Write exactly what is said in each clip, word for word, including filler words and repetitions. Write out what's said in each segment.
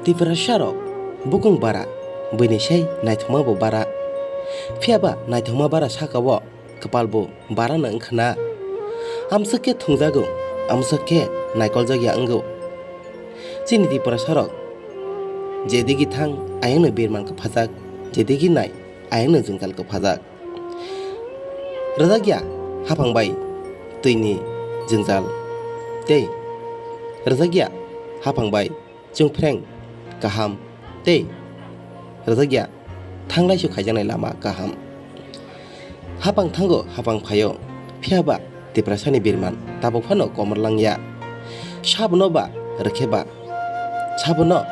Tiprasa rok bukung bara, buini sai naithokma bo bara. Phiya ba naithokma bara saka o kwpal bo bara no wngkha na. Amswk khe thwngjago, amswk khe naikoljak ya wngo. Chini Tiprasa rok jedigi thang ayang no birman kwphajak, jedigi nai ayang no jwngjal kwphajak. Rwjakya haphang bai twini jwngjal tei rwjakya haphang bai chwngphreng kaham tei rwjakya thanglaisu khaijaknai lama kaham. Haphang thango, haphang phaio, phiya ba Tiprasani birman tabuk phano komor langya. Sabono ba rwkhe ba, sabono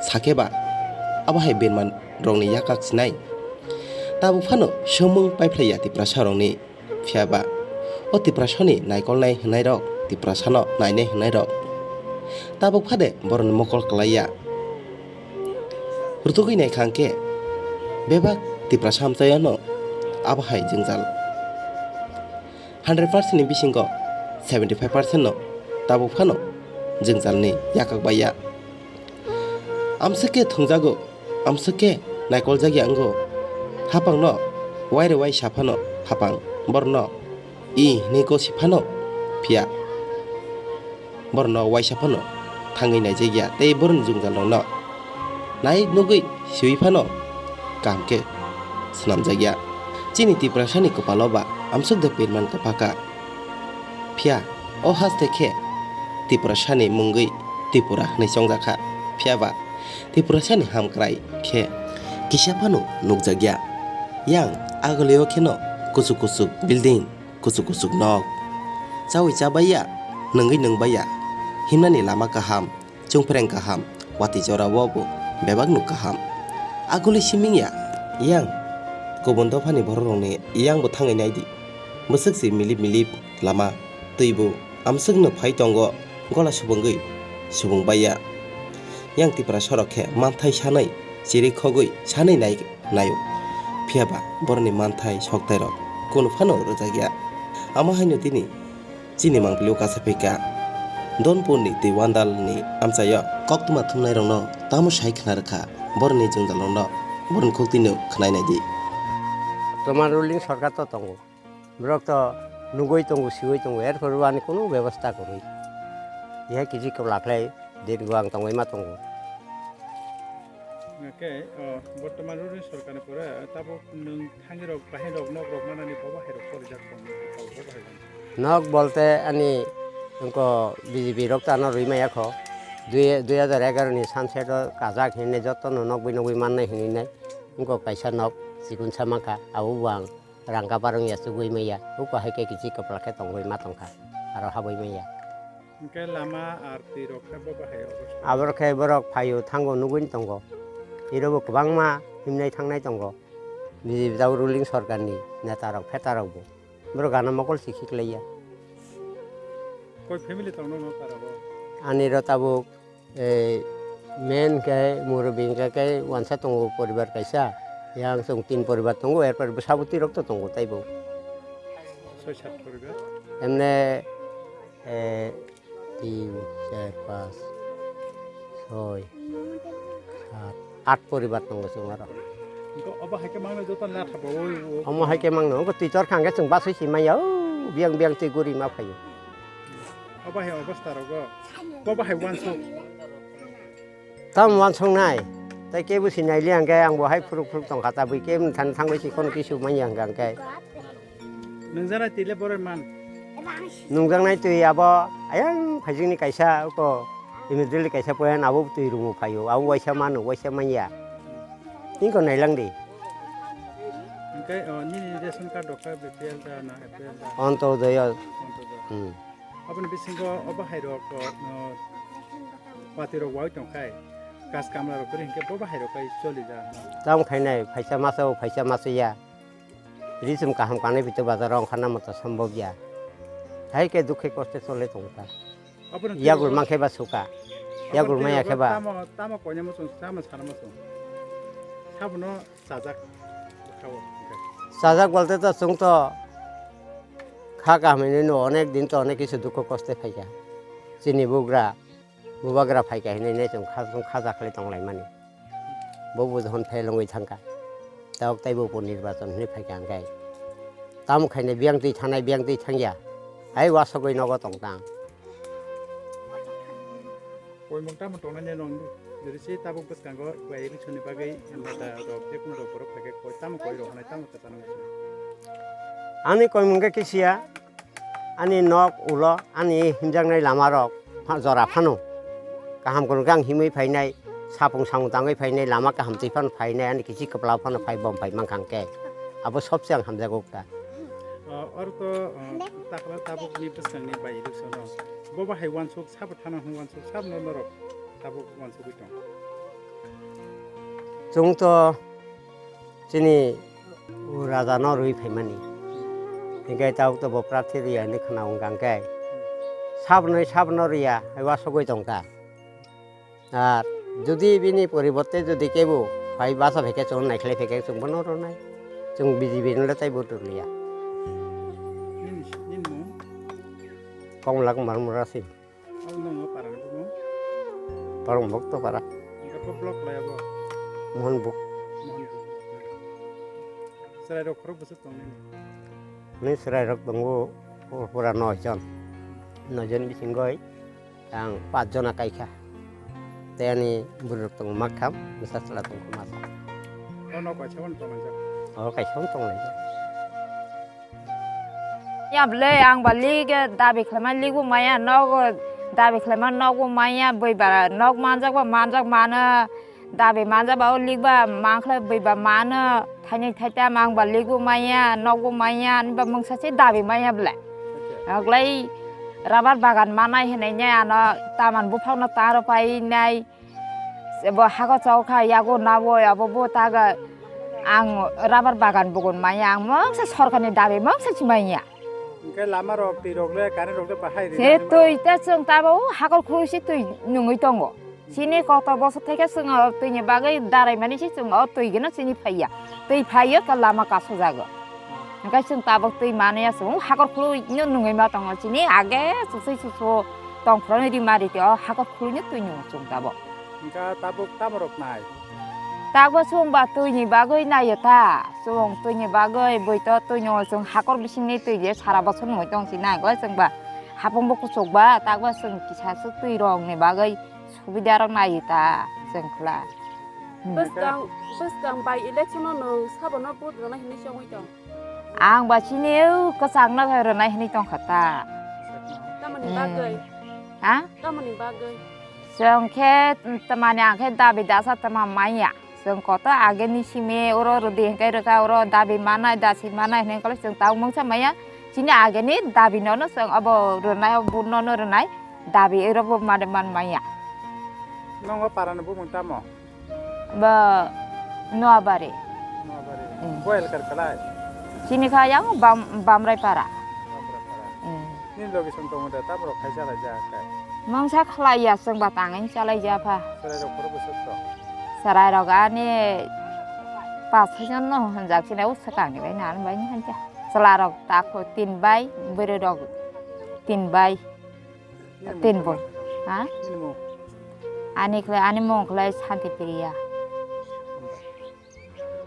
sakhe ba, abo hai birman rokni yakak sinai. Tabuk phano swngmung paiphlaiya Tiprasa rokni, phiya ba o Tiprasani naikolnai hwnnairok, Tiprasano nainai hwnnairok tabuk phade borokni mokol kwlaiya. Rwtugwi naikha hwnkhe bebak Tiprasa amchaiono abo hai jwngjal. Hundred percent ni bisingo seventy five percent no tabuk phano jwngjalni yakak baiya. Amswk khe thwngjago, amswk khe naikoljak ya wngo. Haphangno wairwai sa phano haphang borokno i hwnwi gosi phano, phiya borokno waisa phano thangwi naijak ya tei borokni jwngjalrokno nai nugwi siwi phano kaham khe swnamjak ya. Chini Tiprasani kwpalo ba amswk de pirman kwpha kha. Phiya o haste khe Tiprasani mungwi Tripura hwnwi chongjak kha. Phiya ba Tiprasani hamkrai khe kisa phano nukjak ya. Yang agulio kheno kuchuk kuchuk building, kuchuk kuchuk nok. Chaui chabai ya, nungwi nungbai ya, himnani lama kaham, chungphreng kaham, watwi jora o bo bebak nuk kaham. Aguli siming ya, yang kubun dophani borok rokni yang bo thangwi naidi. Bwswk se milip milip lama, twi bo amswk no phai tongo, gola subungwi subung bai ya. Yang Tiprasa rok khe manthai sanai, chiri khogwi sanai nai naio. Phiya ba borokni manthai soktairok kunu phano rwjak ya. Amo haino tini chini mangpili o kacha phaikha Donpurni twi wandalni amchaio koktwma thumnairokno tamo sai khna rwkha, borokni jwngjalrokno borokni khuktwino khwnai naidi. Tomar ruling sorkar to tongo, borok to nugwi tongo, siwi tongo, erpore ani kunu bebosta kwrwi. Iyai kisi kwbla khlai dirgo ang tongwi ma tongo. Hwnkhe, o, bortoman ruling sorkarni pore tabuk nwng thangirok, bahairok, nokrok manani bo bahairok porijak tong, bo bahairok. Nok bolte ani wngkha B J P rok tano rwi maya kho. Dui, dui hajar egaroh ni sunset o kajak hinwi jotono nokbwi nokbwi mannai hinwi nai. Wngkha kaisa nok chikon sama kha, abo bo ang rangka barwng ya chugui maya. Uko hai khe kichi kwpla khe tongwi ma tongkha, aro habwi maya. Hwnkhe lama R T rok khe bo bahai obosta? Aboro khe borok phaio thango nugwi tongo. Iro bo kwbangma himnai thangnai tongo. B J P tabuk ruling sorkarni neta rok pheta rok bo. Borok gana mokol si khiklaiya. Koi family tong nokno para bo? Ani ro tabuk, eh, main khe murubbi hwnkhe khe wansa tongo poribar kaisa. Yang chwng tin poribar tongo, erpor bwsa bwtwi rok to tongo taibo. Soi sat poribar? Emne, eh, tin, char, panch, soi, sat, aat poribar tongo chwng aro. Obo hai khe mangno joto na thabo oi o. Omo hai khe mangno, wngkha twi tor kha hwnkhe chwng basui si manya, o, biyang biyang twi guri ma phaio. Obo hai obosta rogo, obo hai wansuk. Tam wansuk nai, tei kebo si nai liya hwnkhe ang bo hai phuruk phuruk tongkha, tabwi kebo thani thangbai si kono kisu manya hwnkha hwnkhe. Nungjaknai twi le borok man. Nungjaknai twi abo ayang phaijikni kaisa uko immediately kaisa poyan abo twi rumu phaio, abo waisa mano, waisa manya. Tini ko nailang di. Hwnkhe, o, nini ration card rok kha B P L da na A P L da? Antodoya. Antodoya. Hmm. Aboni bisingo obo hai rok, o, o, pati rok wai tong khai. Kas kamla rok kwrwi hwnkhe bo bahai rok kai choli ja. Tamo khainai, phaisa maso, phaisa maso ya. Ri chum kaham kanwi bito bazar o ongkhorna moto sombobya. Hai khe dukhe koste chole tongkha. Aboni yagul twi mankhe ba suka. Aboni yagul twi maya khe ba. Tamo, tamo koina muchung, tamo sana muchung. Sabono chajak. Khao. Chajak bolte to chwng to kha kaham hinwi no onek din to onek kisu dukho koste phaikha. Chini bugra. Bubagra phaikha hinwi ne chwng kha-, chwng khaja khlai tonglaimani. Bo bo jokhon phelengwi thangkha. Tabuk tei bo bo nirbachon hinwi phaikha hwnkhe. Tamo khainai biyang twi thanai, biyang twi thangya. Hai wasogwi nogo tong tang. Koimung tamo tongnai nai nong, jodi se tabuk bwskango by election ni bagwi neta rok, tei kunu rok borok phaikhe koi tamo koi rok hanai tamo kwchangma se. Ani koimung khe kisiya, ani nok ulo, ani himjaknai lama rok pha-, jora phano kaham kunu khe ang himwi phainai, sapung samung tangwi phainai, lama kaham twi phano phainai, ani kisi kwpla phano phai bom phai mankha hwnkhe abo sobse ang hamjago kha. Ah, oro to, ah, takla tabuk ni bwskang ni by election o bo bahai uansuk sabo thana hwn uansuk sabo no norok tabuk uansugwi tong. Chwng to chini raja no rwi phaimani. Hinkhe tabuk to bo prarthi rwya hinwi khna wngkha hinkhe. Sabnwi sabno rwya, hai wasogwi tongkha. Ar jodi bini poriborte jodi kebo phai basa phaikhe chwng naikhlai phaikhe chwng bono rwnai. Chwng B J P no le tei vote rwliya. Nini, nini mung? Komla Kumar Murasing. Abo nang o para ni bumung? Parong Bhokto para. Hingke bo block lai abo? Mohon Bhok. Mohon Bhok. Chwrai rok khorok bwswk tong nini? Ni chwrai rok tongo pura noi jon. Noi jon bisingo ang pach jona kaikha. Tei ani bwrwi rok tongo maktham, bwsa chwla tongo masa. O nok kaisa bono tonglaijak? O kaisa bono tonglaijak. Ya bwle ang ba lig dabi khlaima lig bo maya, nok dabi khlaima nok bo maya, bui ba nok manjak ba manjak mano, dabi manjak ba o lig ba mankhlai bui ba mano, thaini thaitam ang ba lig bo maya, nok bo maya, ani ba mungsa se dabi maya bwle. Aglai rabar bagan manai hinai ne ano taman buphang no taro pai nai. Bo hago chao kha, yago nabo, abo bo taga ang rabar bagan bugun maya, ang mungsa sorkarni dabi mungsa chimaya. Hingke lama rok, twi rok le, kare rok le bahai rina Se hinwi twi mano. Te chwng tabo hakor khulu si twi nungwi tongo. Sini koto bosor theke chwng o twi ni bagwi darai mani si chwng o twi gino chini phaiya. Twi phaiyo ka lama kaso jago. Hingke chwng tabok twi mani ya chwng hakor khulu no nungwi ma tongo chini age chusui chusu tong phro ni ri mari te o hakor khulu no twi nung chwng tabok. Hingke tabuk tamo rok nai? Tabuk chwng ba twi ni bagwi naio ta. Chwng twi ni bagwi bui to twi no chwng hakor bising ni twi je sara bosor nungwi tong si nai goi chwng ba hapung bo kuchuk ba tabuk chwng kisa swk twi rok ni bagwi subida rok naio ta chwng khla. Hmm. Bwskang, bwskang by election no nwng sabono vote rwna hinwi chongwi tong? Ang ba chini o kwchangno rwnai hinwi tongkha ta. Tamoni Hmm. bagwi? Ha? Tamoni bagwi? Chwng khe tamani ang khe dabi dasa tama manya. Chwng koto ageni simi oro rwdi hinkhe rwkha oro dabi manai dasi manai hinwi kole chwng tau mungsa maya. Chini ageni dabi nono chwng obo rwnai o vote nono rwnai dabi oro bo made man manya. Nongo parani bumung tamo? Ba Noabari. Noabari. Hmm. Bo elkar kalai? Chini kha yang Bam-, Bamrai para. Bamrai para. Hmm. Nini logi song tongo de, tabro khaisa lai ja kai. Mangsa khlai ya, chwng ba tangwi chalai ja pha. Sarai rok khoro bwswk tong? Sarai rok ani pas jon no hwnjak sini, o swkang ni bai nan bai ni hanja. Chwla rok ta kho tin bai, bwrwi rok tin bai. Tin bo. Ha? Ani khlai, ani mung khlai Santi Priya.